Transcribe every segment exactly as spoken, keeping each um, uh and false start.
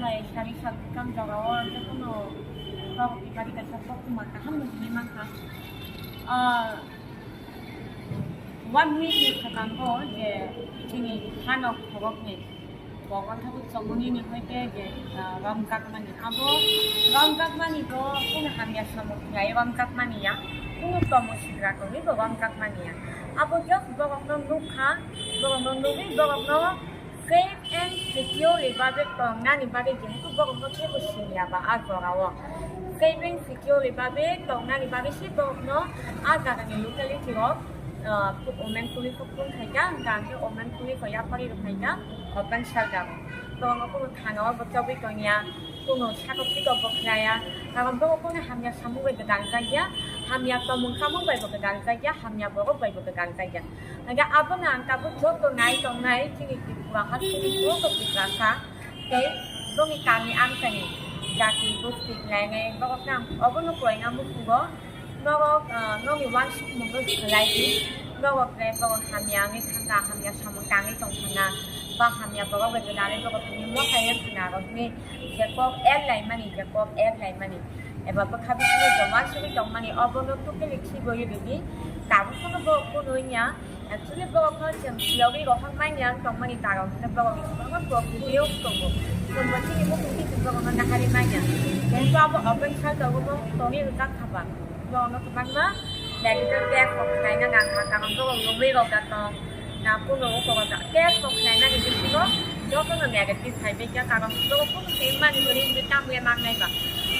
Sari sak kam jora o jotono borok ni bagwi kaisa koktwma kaham no hinwi mankha. Ah, one week ni swkango je chini hano khoroknwi Bogon thabu chongmani ni hoite je, ah, romjakmani. Abo romjakmani bo kunu hamya samung khlai romjakmani ya. Kunu tomo sigra tongwi bo romjakmani ya. Abo just borokno nukha, borokno nugwi borokno safe and securely bagwi tongnani bagwi jehetu borokno kebo siniya ba a jorao. Safe and securely bagwi tongnani bagwi se borokno a jagani locality rok, ah, women police rok phone khaikha, hwnkha hwnkhe women police rok yapharwi rwkhaikha open shelter. Borokno kunu thana o bo chobwi tongya, kunu sakok pikok bo khlaiya. Karon borok kunu hamya samung bai gwdaljakya, hamya tongmung chamung bai bo gwdaljakya, hamya borok bai bo gwdaljakya. Hingke abono ang tabuk joto nai tongnai chini Tripura ha chini joto Tiprasa tei boni kami amchani jati gosti khlainai borokno ang obono koina muchungo norok, ah, nokni uansukmung no swlai di. Norok bai borok hamya wngwi thangkha, hamya samung tangwi tongthana ba hamya borok bai gwdalwi borok tini mothai wngthana rok hwnwi je kok er laimani, je kok er laimani. Eba bwkha bisingo joma sugwi tongmani, obono totally khibiui rwdi. Tabuk phano borok kunu wngya. Actually, borokno chwng phiyogwi rohor manya wng tongmani daron hwnkhe borokni kwbangma problem tongo. Chwngbo chini mukhungtwi chwng borokno naharwi manya. Jehetu abo open shelter o bo tongwi rwjak kha ba, borokno kwbangma medical test rok khlaina nang kha, karon borok romwi rok da tong. Na kunu uko test rok khlainani bisingo jotono negative phaibaikha, karon borok kunu tei mani hwnwi hwnwi tamle mangnai ba.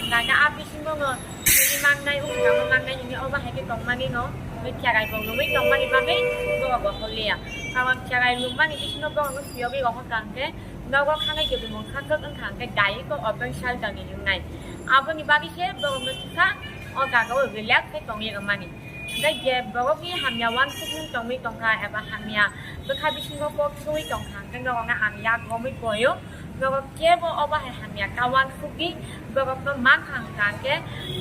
Hwnkhe a bisingo no tini mangnai, uko tamo mangnai hwnwi obo hai khe tongmani no, tei cherai bo romwi tongmani bagwi borok bo holiya. Karon cherai romani bisingo borokno phiyogwi rohor kha hwnkhe nogo khanai kebimung kha khe wngkha hwnkhe dai khe open shelter ni wngnai. Aboni bagwi se borokno kisa o jaga o relax khe tongwi rwmani. Hingkhe je borokni hamya uansukmung tongwi tongkha eba hamya bwkha bisingo kok sui tongkha, hingkhe norokno ang yak romwi boio. Norok kebo obo hai hamya ta uansukdi, borokno mankha hwnkha hingkhe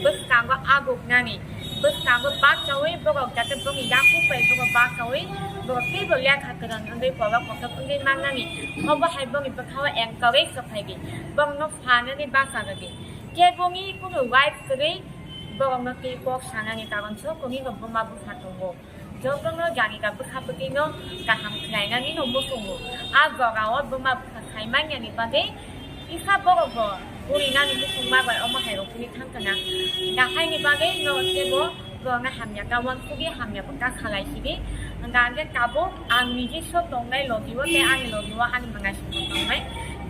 bwskango agugnani, bwskango bachaui borok jate bongni yakung bai borok bachaui borok teibo lekha kwrwng wngwi borok kothok wngwi mannani, obo hai bongni bwkhao encourage rwphaidi, borokno phanani bacha rwdi. Keboni kunu right kwrwi borokno tei kok sanani karon so kuni rok buma bwsa tongo. Jotono jani ka bwkha bwtwino kaham khlainani no muchungo. A jora o buma bwkha khai manya ni bagwi kisa borok bo buri nani muchungma bai omo hai rok hwnwi thang kana. Dahaini bagwi no tebo borokno hamya ta uansugwi hamya bwkha salai sidi. Hwnkha hwnkhe tabuk ang niji so tongnai logi o tei ani logi o ani mwnai songwi tongnai.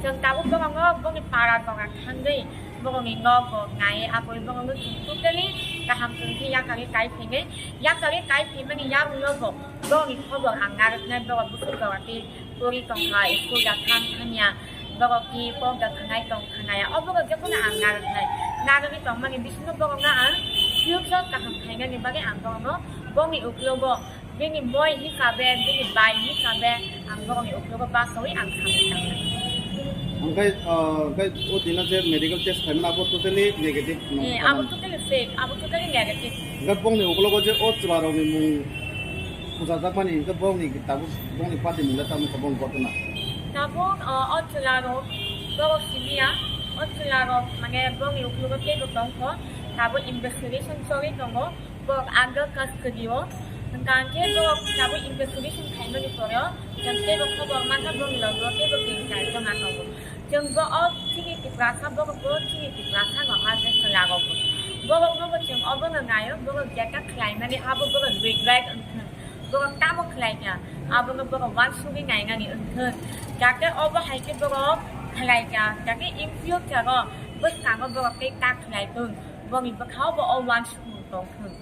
Chwng tabuk borokno boni para jora thangwi borokni nogo nai aboni borokno chwng totally kaham chwng khe yakarwi kai phainai. Yakarwi kai phaimani yagulo bo borokni khobor ang narwknai, borok bwswk jora tei pori tongkha, school da thang thangya, borok tei kok da thangnai tong thangnai, o borok jotono ang narwknai. Narwgwi tongmani bisingo borokno ang future kaham khainani bagwi ang borokno bongni uklogo bini moi hisabe, bini bai hisabe ang borokni uklogo bachaui ang samung tangnai. Hwnkhe, ah, hwnkhe o dino je medical test khaimani abo totally negative nung Eh, abo totally fake, abo totally negative. Hwnkhe bongni uklogo je o chwlarokni mung khujajak mani, hwnkhe bongni tabuk bongni party mung le tamo khe bong gotona. Tabuk, ah, o chwlarok borok simiya, o chwlarok mane bongni uklogo teibo tongkho, tabuk investigation choli tongo. Borok under custody o, hwnkha hwnkhe borok tabuk investigation khaimani pore o, chwng teibo khobor mankha, borokni logi o teibo tin char jona tongo. Chwng bo o chini Tiprasa borok bo chini Tiprasa no ha je chwla rok bo. Borok no bo chwng obo no nai o, borok jeta khlaimani abo borok regret wngthwng. Borok tamo khlai kha, abono borok uansugwi nainani wngthwng. Jate obo hai khe borok khlai kha, jate in future o bwskango borok tei ta khlai thwng, bongni bwkha o bo o uansukmung tong thwng.